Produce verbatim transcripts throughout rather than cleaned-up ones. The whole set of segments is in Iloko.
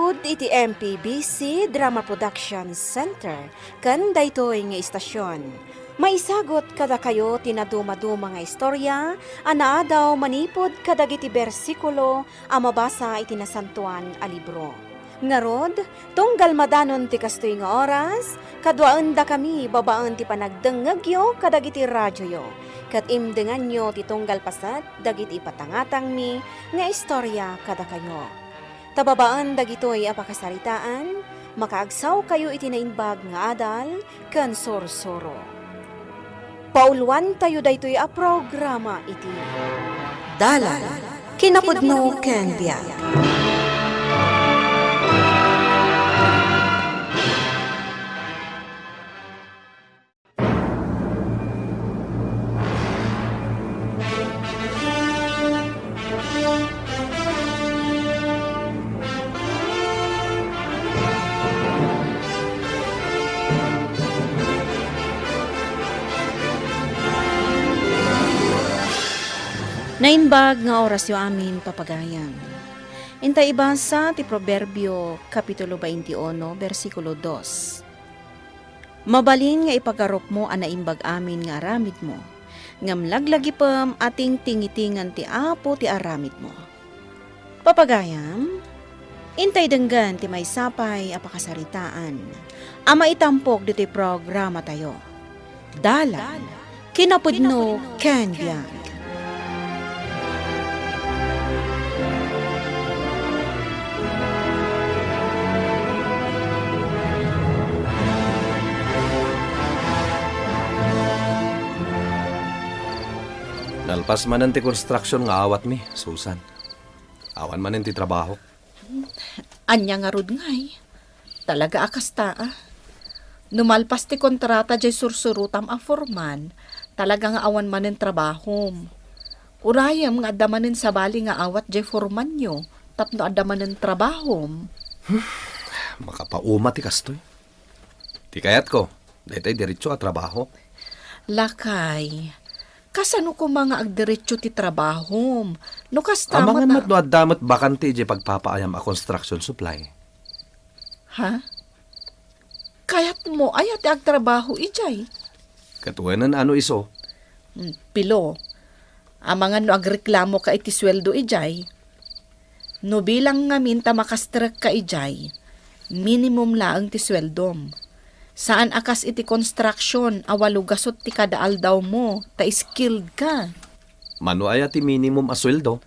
Iti M P B C Drama Production Center ken daytoy nga istasion, maisagut kadakayo ti nadumaduma nga istorya a naadaw manipud kadagiti bersikulo a mabasa iti Nasantoan a Libro. Ngarud, tunggal madanon ti kastoy nga oras, kaduaendakami babaen ti panagdengngegyo kadagiti radioyo, ket imdenganyo ti tunggal paset dagiti ipatangatangmi nga istorya kadakayo. Ta babaen dagitoy a pakasaritaan, makaagsawkayo iti naimbag nga adal ken sursuro. Pauluantayo daytoy a programa iti Dalan, Kinapudno ken Biag. Naimbag nga orasyo amin, papagayam. Inta ibasa ti Proverbio, Kapitulo twenty-one, bersikulo dos. Mabalin nga ipagarupmo a naimbag amin nga aramidmo, ngem laglagipem a tingtingitingen ti Apo ti aramidmo. Papagayam, intay denggen ti maysa pay a pakasaritaan a maitampok ditoy programatayo. Dalan, Kinapudno ken Biag. Nalpas manen ti konstruksion nga awatmi, Susan. Awan manen ti trabaho. Ania ngarud ngay? Talaga a kasta, a. No malpas ti kontrata jay sursurotam a foreman, talaga nga awan manen trabahom. Urayem nga adda manen sabali nga awat jay foremanyo tapno adda manen trabahom. Makapauma ti kastoy. Ti kayatko, daytoy diretso a trabaho. Lakay, kasano koma nga agdiretso ti trabahom? No kasta, amangan met no adda met bakante idiay pagpapaayam a construction supply. Ha? Kayatmo aya ti agtrabaho idiay? Ket wen, ano isu? Hmm, Pilo, amangan no agreklamoka iti sueldo idiay? No bilang ngamin ta makastrekka idiay, minimum laeng ti sueldom. Saan a kas iti construction a walo gasut ti kada aldawmo ta skilled ka. Mano aya ti minimum a sueldo?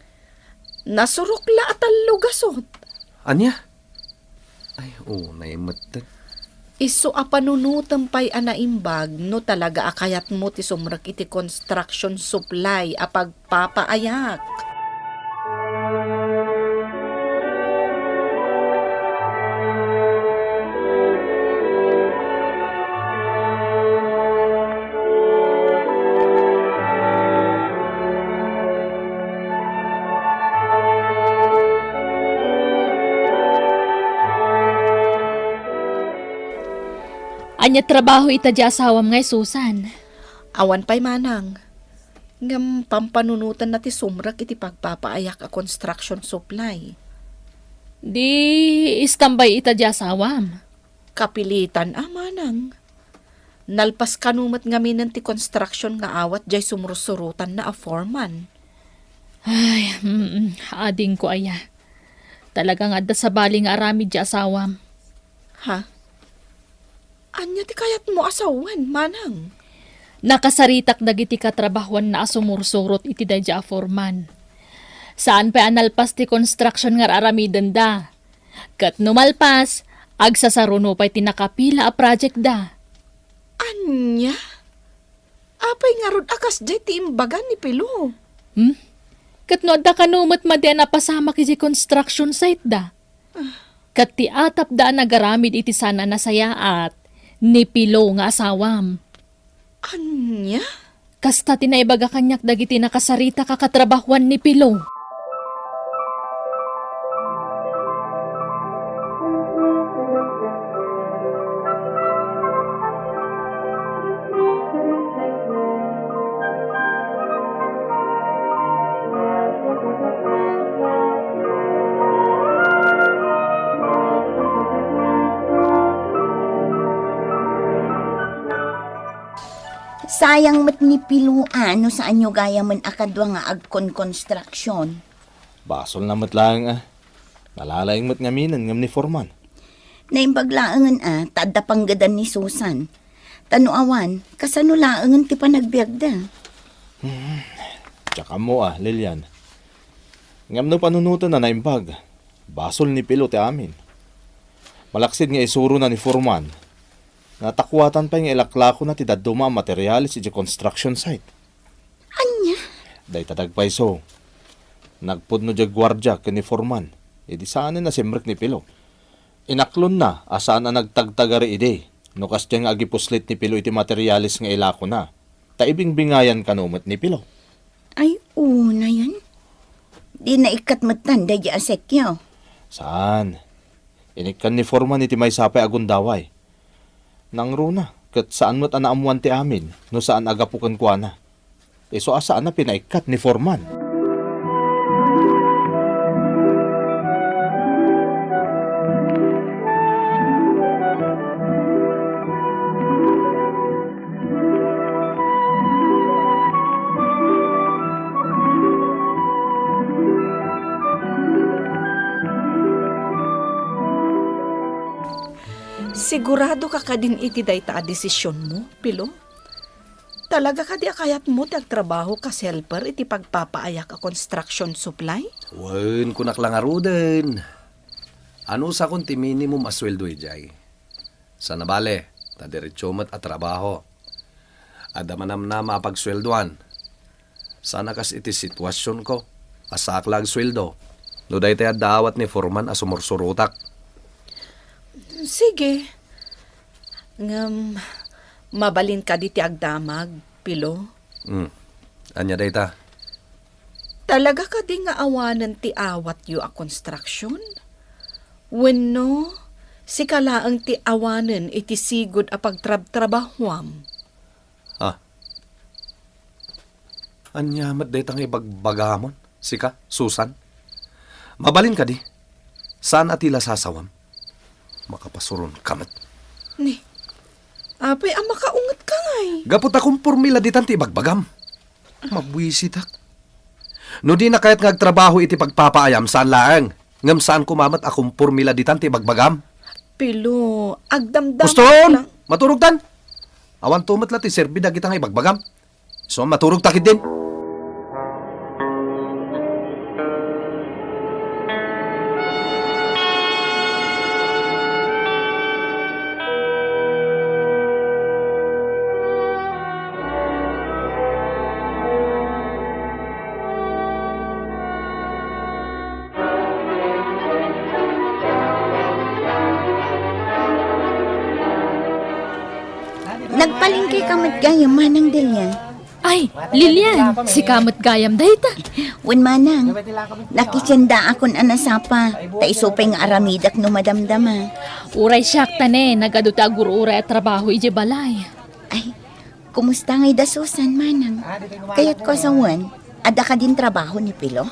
Nasurok la a tallo gasut. Ania? Ay, unay met. Isu a panunotem pay a naimbag no talaga a kayatmo ti sumrek iti construction supply a pagpapaayak. Ania trabaho ita diay asawam ngay, Susan? Awan pay manang. Ngem pampanunotenna ti sumrek iti pagpapaayak a construction supply. Di istambay ita diay asawam? Kapilitan a manang. Nalpas kano met ngaminen ti construction nga awat jay sumursurotanna a foreman. Ay, mm, adingko aya. Talaga nga adda sabali nga aramid diay asawam. Ha? Ania ti kayatmo a sawen, manang? Nakasaritak dagiti katrabahuanna a sumursurot iti daydiay a foreman. Saan pay a nalpas ti construction nga ar-aramidenda. Ket no malpas, agsasaruno pay ti nakapila a projectda. Ania? Apay ngarud a kasdiay ti imbaga ni Pilo? Hmm? Ket no adda kano met madi a napasamak idiay construction site-da? Ket ti atapda a nagaramid iti saan a nasayaat, ni Pilo nga asawam. Ania? Kasta ti naibaga kaniak dagiti nakasaritak a katrabahuan ni Pilo. Sayang met ni Pilo a no saanyo gayamen a kadua nga agkonkonstruksyon. Basolna met laeng a. Nalalaing met ngaminen ngem ni Foreman. Naimbag laengen a ta adda panggedan ni Susan. Ta no awan, kasano laengen ti panagbiagda? Hmm, diak ammo a, Lilian. Ngem no panunoten a naimbag, basol ni Pilo ti amin. Malaksid nga isurona ni Foreman, natakuatan pay nga ilaklakona ti dadduma a materialis idiay construction site. Ania? Dayta dagpayso. Nagpudno diay guardia ken ni Foreman idi saanen a simrek ni Pilo. Inaklonna a saan a nagtagtagari idi no kasdiay nga agipuslit ni Pilo iti materialis nga ilakona, ta ibingbingayan kano met ni Pilo. Ay, unayen. Di naikkat metten daydi a setyo. Saan? Inikkan ni Foreman iti maysa pay a gundaway. Nangruna, ket saan met a naammoan ti amin no saan a gapu kenkuana. Isu a saan a pinaikkat ni Foreman. Sigurado ka kadin iti dayta a desisionmo, Pilo? Talaga kadi a kayatmo ti agtrabaho kas helper iti pagpapaayak a construction supply? Wen, kunak la ngaruden. Anusakon ti minimum a sueldo idiay. Saan a bale, ta diretso met a trabaho. Adda manamnama a pagsueldoan. Saan a kas iti situasionko, a saak la agsueldo. No daytoy adda awat ni Foreman a sumursurotak. Sige. Ngem, mabalin kadi ti agdamag, Pilo? Hmm. Ania dayta? Talaga kadi nga awanen ti awatyo a konstruksion? Wenno, sika laeng ti awanen iti sigud a pagtrabtrabahuam? Ah. Ania met dayta nga ibagbagamon? Sika, Susan? Mabalin kadi? Saan a ti lasasawam? Makapasuron ka met. Ni, apay a makaunget ka ngay? Gapu ta kumpormi la ditan ti ibagbagam. Mabuisitak. No di na kayat nga agtrabaho iti pagpapaayam, saan laeng. Ngem saan koma met a kumpormi la ditan ti ibagbagam. Pilo, agdamdam Uston! Lang. Maturogtan! Awan to met la ti serbi dagita nga ibagbagam. So, maturog ta ketdin. Nagpalengke ka met gayam, Manang Delia? Ay, Lilian, sika met gayam dayta. Wen, Manang, nakitiendaakon a nasapa, ta isu pay nga aramidak no madamdama. Uray siak ta ne, nagadu ti agur-uray a trabaho idiay balay. Ay, kumusta ngay da Susan, Manang? Kayatko a sawen, adda kadin trabaho ni Pilo?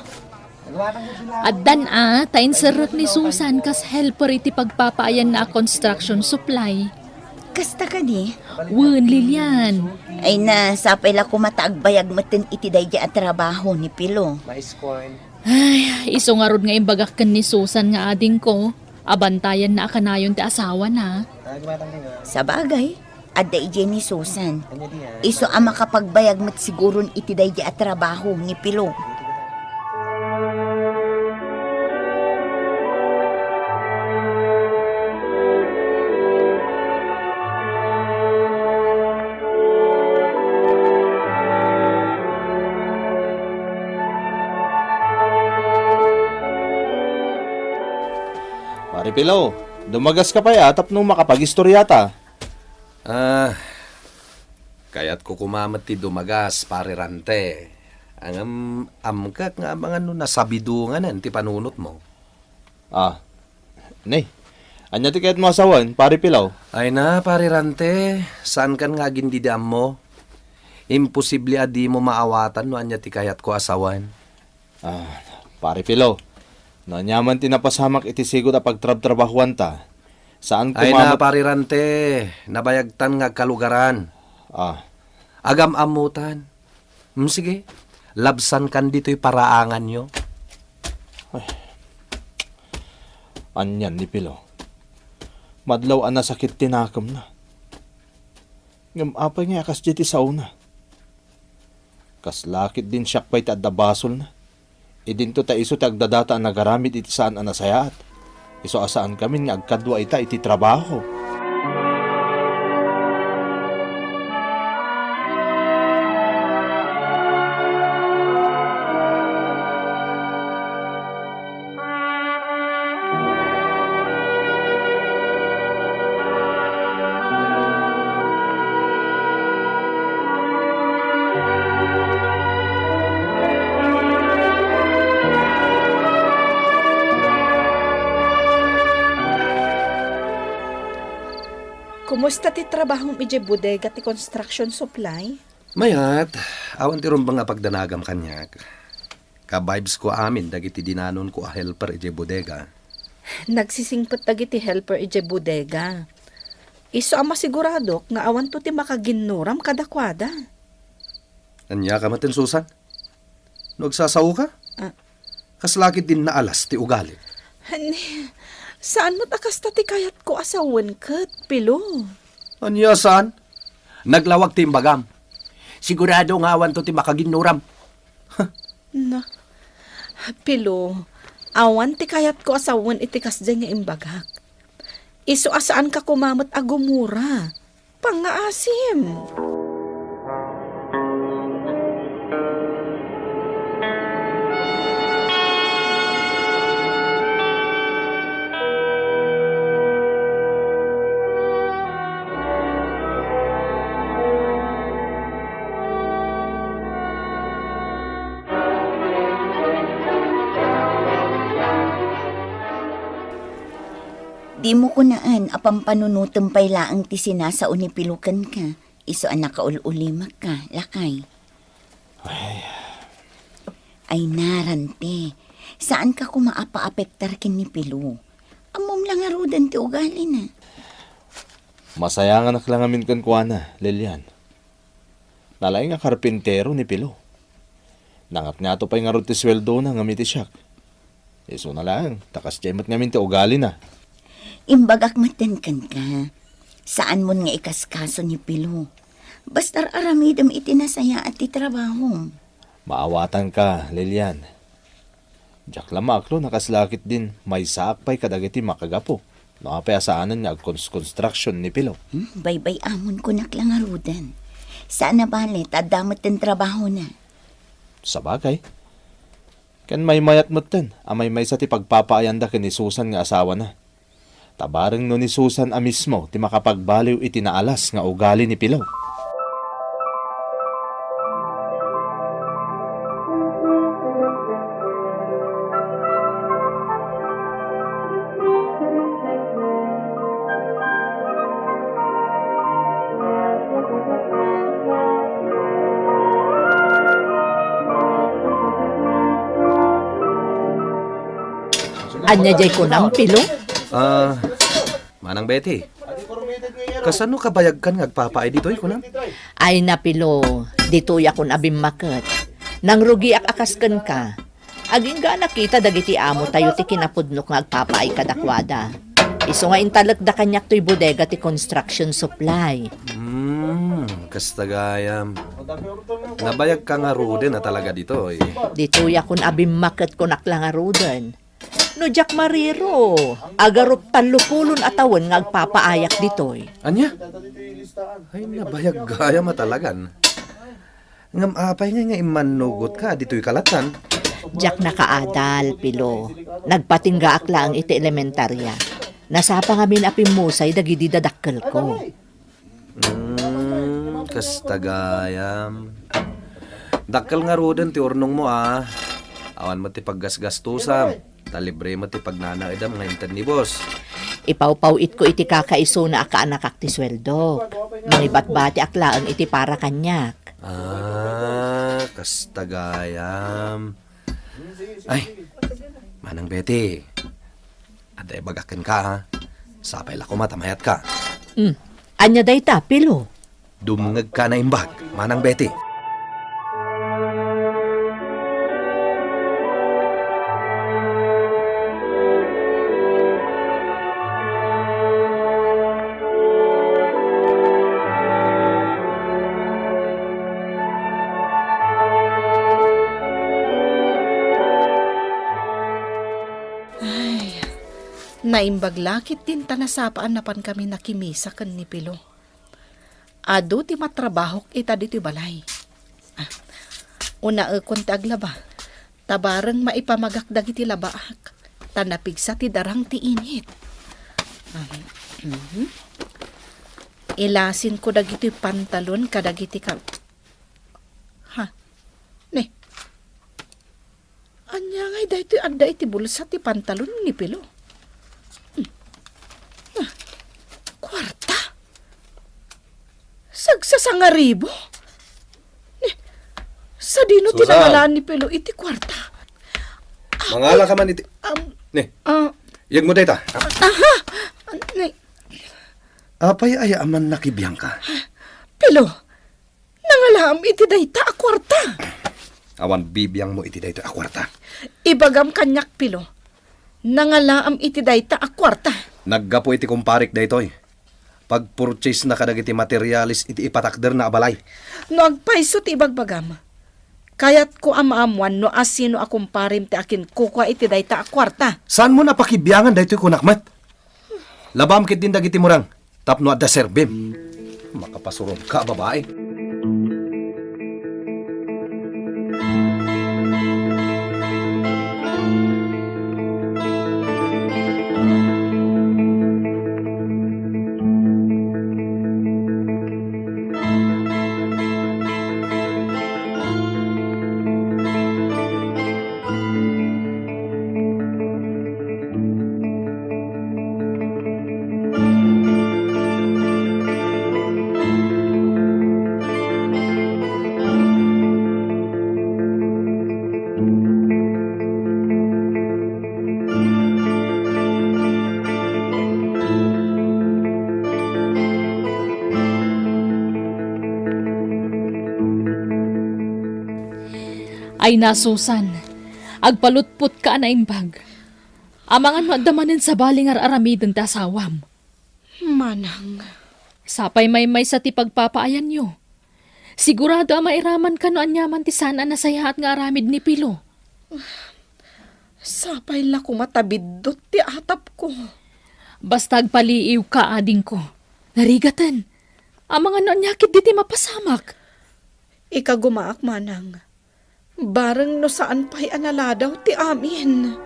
Addan a, ta inserrek ni Susan kas helper iti pagpapaayanna a construction supply. Kasta kadi? Wen, Lilian. Ay na, sapay la koma ta agbayag metten iti daydi a trabaho ni Pilo. Ay, isu ngarud nga imbagak ken ni Susan nga adingko, abantayanna a kanayon ti asawana. Sabagay, adda idiay ni Susan. Isu a makapagbayag met siguron iti daydi a trabaho ni Pilo. Pare Pilo, dumagas ka pay a tapno makapagistoriata. Ah, kayatko koma met ti dumagas, Pare Rante. Ngem, amkak nga amangan no nasabidonganen ti panunotmo. Ah, ne. Ania ti kayatmo a sawen, Pare Pilaw? Ay na, Pare Rante, saankan nga agindidi ammo. Imposible a dimo maawatan no ania ti kayatko a sawen. Ah, Pare Pilaw, no ania man ti napasamak iti sigud a pagtrabtrabahuanta, saan Ay koma na, met Pare Rante, nabayagtan nga agkalugaran. Ah. Agam-ammotan. Hmm, sige, labsankan ditoy paraanganyo. Ay. Anian ni Pilo. Madlaw a nasakit ti nakemna. Ngem apay nga a kasdiay ti saona? Kasla ketdin siak pay ti adda basolna. Idinto ta isu ti agdadata a nagaramid iti saan a nasayaat. Isu a saankami nga agkadua ita iti trabaho. Kumusta ti trabahom idiay bodega ti construction supply? Mayat, awan ti rumbeng a pagdanagam kaniak. Ka-vibes ko amin dagiti dinanonko a helper idiay bodega. Nagsisingpet dagiti helper idiay bodega. Isu a masiguradok nga awanto ti makaginnuram kadakuada. Ania ka metten, Susan? No agsasaoka? Ah. Kasla ketdin naalas ti ugali. Ni, saan met a kasta ti kayatko a sawen ket, Pilo. Ania saan? Naglawag ti imbagam. Sigurado nga awanto ti makaginnuram. Na, Pilo, awan ti kayatko a sawen iti kasdiay nga imbagak. Isu a saanka koma met a gumura. Pangngaasim. Dimo kunaen a pampanunotem pay laeng ti sinasao ni Pilo kenka, isu a nakaul-ulimekka, lakay. Ay. Ay, narante. Saanka koma a paapektar ken ni Pilo. Ammom la ngaruden ti ugalina. Masayanganak la ngamin kenkuana, Lilian. Nalaing a karpintero ni Pilo. Nangatngato pay ngarud ti sueldona ngem iti siak. Isuna laeng, ta kasdiay met ngamin ti ugalina. Imbagak metten kenka, saanmon nga ikaskaso ni Pilo. Basta ar-aramidem iti nasayaat ti trabahom. Maawatanka, Lilian. Diak la maaklo no kasla ketdin maysaak pay kadagiti makagapu no apay a saanen nga agkonstruction ni Pilo. Hmm, baybay-amonko nak la ngaruden. Saan a bale ta adda metten trabahona. Sabagay. Ken maymayat metten a maymaysa ti pagpapaayanda ken ni Susan nga asawana. Ta bareng no ni Susan a mismo ti makapagbaliw iti naalas nga ugali ni Pilo. Ania jay kunam, Pilo? Ah, Manang Betty, kasano kabayagkan nga agpapaay ditoy, kunam? Ay, na, Pilo, ditoy akon a bimmaket. Nangrugiak a kas kenka. Agingga a nakita dagiti amo tayo ti kinapudnok nga agpapaay kadakuada. Isu nga intalekda kaniak toy bodega ti construction supply. Hmm, kasta gayam. Nabayagka ngaruden a talaga ditoy. Ditoy akon a bimmaket, kunak la ngaruden. No diak mariro, agarup tallo pulon a tawen nga agpapaayak ditoy. Ania? Ay, nabayag gayam a talagan. Ngem apay ngay nga immannugotka ditoy kalatan? Diak nakaadal, Pilo. Nagpatinggaak laeng iti elementaria. Nasapa ngamin a pimmusay dagidi dadakkelko. Hmm, kasta gayam. Dakkel ngaruden ti urnongmo, a. Awan met ti paggasgastusam, ta libre met ti pagnanaedam nga inted ni boss. Ipawpaw-itko iti kakaisuna a kaanakak ti sueldok. Mangibatbatiak laeng iti para kaniak. Ah, kasta gayam. Ay, Manang Betty, adda ibagak kenka, a. Sapay la koma ta mayatka. Hmm. Ania dayta, Pilo? Dumngegka a naimbag, Manang Betty. Ay, naimbag la ketdin ta nasapa a napankami nakimisa ken ni Pilo. Adu ti matrabahok ita ditoy balay. Ah, unaekon ti aglaba, ta bareng maipamagak dagiti labaak, ta napigsa ti darang ti init. Ah, mhm. Ilasinko dagitoy pantalon kadagiti ka-, ha? Ne? Ania ngay daytoy adda iti bulsa ti pantalon ni Pilo? Hmm. Ah, kuarta? Sagsasangaribo? Ni, sadino ti Susan! Nangalaan ni Pilo iti kuarta? Mangalaka man iti, Am, ni, ah, iyegmo dayta. Aha! Ni, apay aya a man nakibiangka? Pilo, nangalaam iti dayta a kuarta. Awan bibiangmo iti daytoy a kuarta. Ibagam kaniak, Pilo. Nangalaam iti dayta a kuarta. Naggapu iti kumparik daytoy. Pagpurchasena kadagiti materials iti ipatakderna a balay. No agpayso ti ibagbagam, kayatko a maammuan no asino a kumparem ti akinkukua iti dayta a kuarta. Saanmo napakibiangan daytoy kunak met? Labaam ketdin dagiti murang tapno adda serbim. Makapasurongka a babai. Ay na, Susan, agpalutpotka a naimbag. Amangan no adda manen sabali nga ar-aramiden ti asawam. Manang. Sapay maymaysa ti pagpapaayanyo. Sigurado a mairamanka no aniaman ti saan a nasayaat nga aramid ni Pilo. Sapay la koma ta biddut ti atapko. Basta agpaliiwka, adingko. Narigaten. Amangan no ania ketdi ti mapasamak. Ikagumaak, Manang. Bareng no saan pay a naladaw ti amin.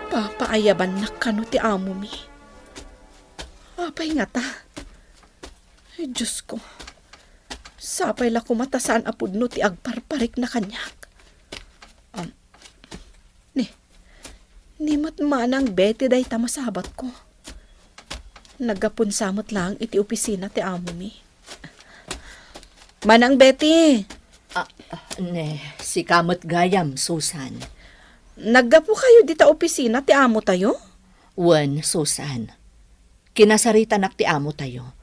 Papaayabannak kano ti amomi? Apay ngata? Ay, Diosko, sapay la koma ta saan a pudno ti agparparikna kaniak. Am, ni, ni met Manang Betty dayta masabatko. Naggapunsa met laeng iti opisina ti amomi. Manang Betty! Ah, ne, sika met gayam, Susan. Naggapukayo dita opisina ti amotayo? Wen, Susan. Kinasaritanak ti amotayo.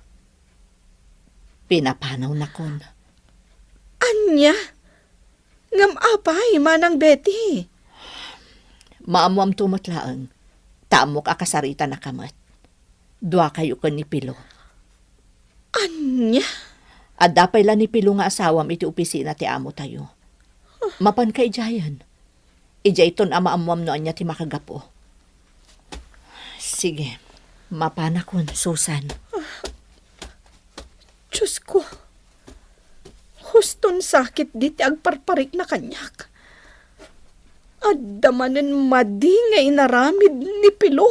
Pinapanawnakon. Ania? Ngem apay, Manang Betty? Maammoamto met laeng, ta ammok a kasaritanaka met. Duakayo ken ni Pilo. Ania? Adda pay la ni Pilo nga asawam iti opisina ti amotayo. Mapanka idiayen. Idiayton a maammoam no ania ti makagapu. Sige, mapanakon, Susan. Diosko, huston sakit di ti agparparikna kaniak. Adda manen madi nga inaramid ni Pilo.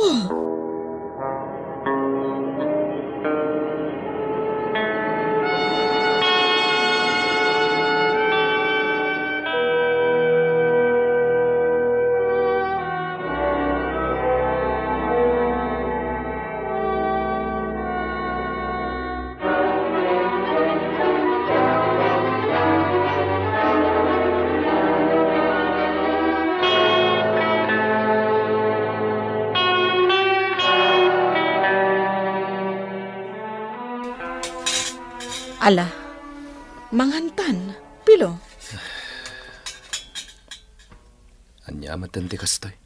Ala, mangantan, Pilo. Ania met ti kastoy?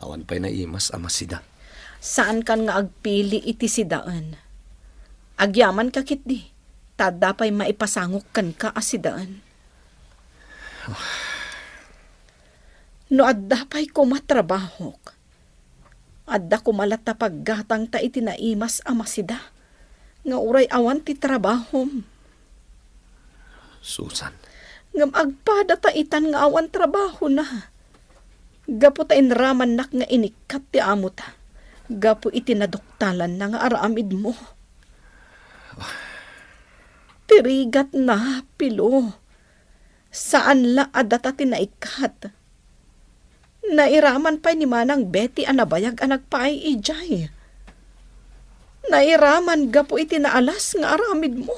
Awan pay naimas a masida. Saankan nga agpili iti sidaen. Agyamanka ketdi, ta adda pay maipasangok kenka a sidaen. No adda pay koma trabahok, adda koma latta paggatangta iti naimas a masida, nga uray awan ti trabahom. Susan. Ngem agpadata itan nga awan trabahona. Gapu ta inramannak nga inikkat ti amota, gapu iti naduktalanna nga aramidmo. Ti rigatna, Pilo. Saan la a data ti naikkat. Nairaman pay ni Manang Betty a nabayag a nagpaay idiay. Nairaman gapu iti naalas nga aramidmo.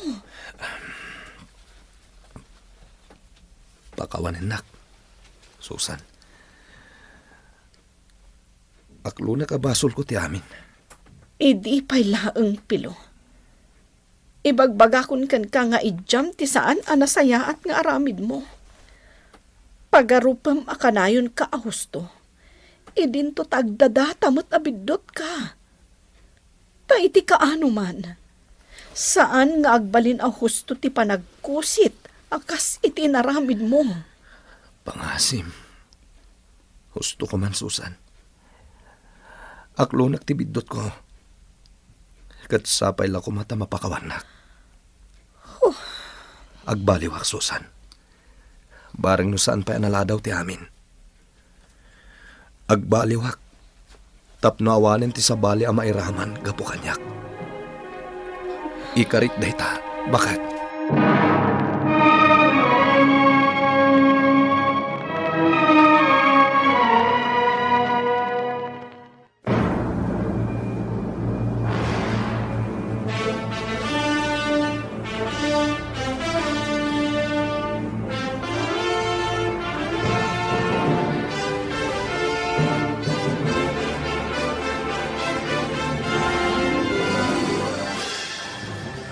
Pakawanennak, Susan. Aklonek a basolko ti amin. Idi pay laeng, Pilo. Ibagbagakon kenka nga idiam ti saan a nasayaat nga aramidmo. Pagarupem a kanayonka a husto. Idinto ta agdadata met a biddutka. Ta iti kaano man, saan nga agbalin a husto ti panagkusit a kas iti inaramidmo. Pangasim. Hustoko man, Susan. Aklonek ti biddutko. Ket sapay la koma ta mapakawannak. Huh. Agbaliwak, Susan. Bareng no saan pay a naladaw ti amin. Agbaliwak tapno awanen ti sabali a mairaman gapu kaniak. Ikarik dayta, baket.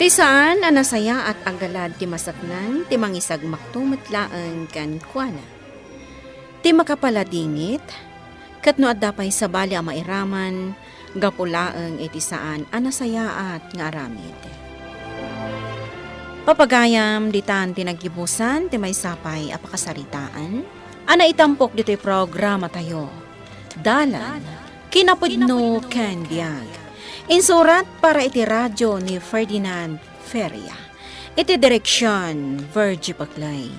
Ti saan a nasayaat a galad ti masaknang ti mangisagmakto met laeng kenkuana. Ti makapaladingit, ket no adda pay sabali a mairaman, gapu laeng iti saan a nasayaat nga aramid. Papagayam, ditan ti naggibusan ti maysa pay a pakasaritaan a naitampok ditoy programatayo, Dalan, Kinapudno ken Biag. Insurat para iti radio ni Ferdinand Feria. Iti direksion, Virgie Paclay.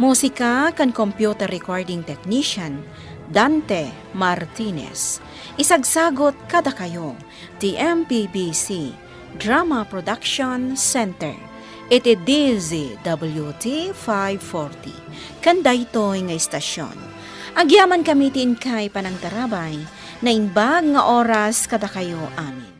Musika ken computer recording technician, Dante Martinez. Isagsagot kadakayo ti M P B C Drama Production Center iti D Z W T five forty ken daytoy nga istasyon. Agyamankami ti inkay panangtarabay, naimbag nga oras kadakayo amin.